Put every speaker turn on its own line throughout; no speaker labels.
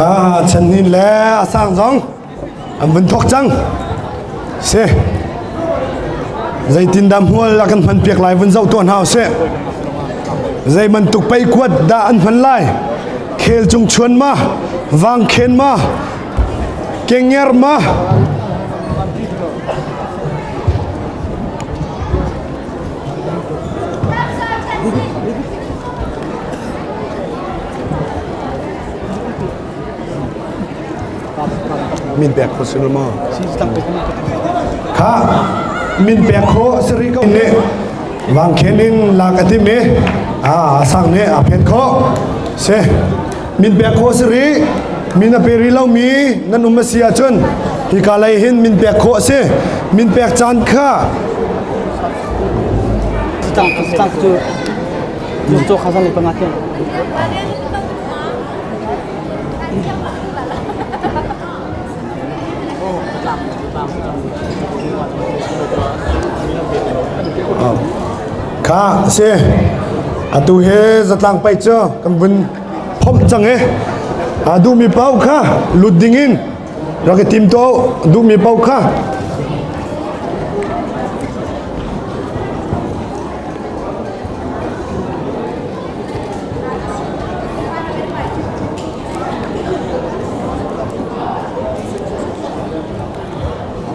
Kha Chanhnin le a sang zong an vun thawk cang. Si. Zeitindah hmual a kan hman piak lai vun zoh tuah hna usih. Zei bantuk pei kuat dah an hman lai? Khel cung chuan ma, vang khen ma, kenger ma, Min pek kho si maw? Kha min pek kho a si rih ko nih vangkhen in lak a tim i a sang nih a phet khawh si min pek khawh a si rih min a pe rih lomi nan um a si ahcun hika lei hin min pek khawh a si min pek caan kha Kha si atu hi zatlang paih cu kan vun phomh cang i a duhmi paoh kha lut dingin rak i tim tuah u duhmi paoh kha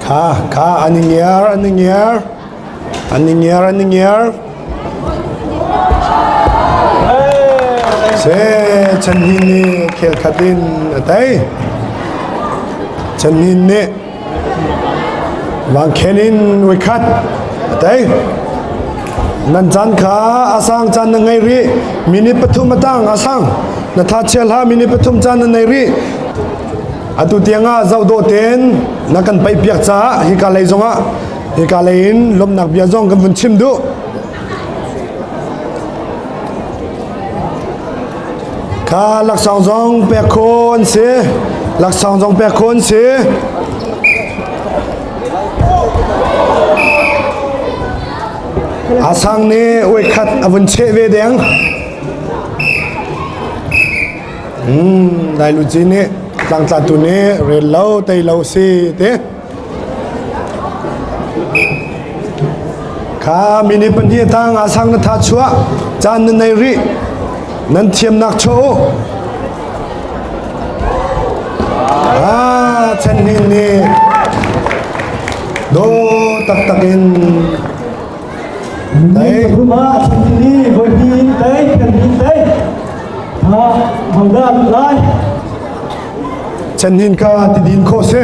Kha kha an i ngiar an i ngiar an i ngiar an i ngiar Se Chanhin nih khel khat in a tei Chanhin nih Vangkhen in voikhat a tei. Nan caan kha a sang caan na ngei rih. Minute pathum a tang a sang. Na tha chia hlah minute pathum caan na nei rih. Atu tiang ah zoh dawh tein na kan paih piak caah hika lei zongah hika lei in lawmhnak bia zong kan vun chim duh. Kha laksawng zong pek khawh an si. Laksawng zong pek khawh an si. A sang nih uikhat a vun cheh ve deng. Hmm, Dai Luci nih tlangtlatu nih rel lo tei lo si te. Kha mini pahnih tang a sang na tha chuah caan na nei rih nan thiamnak chuah u. Ah, chan hin nih do taktak in tei.
Ruma ni voi ni tei kan ni tei ha hong dan lai
Chan hin ka ti din kho si.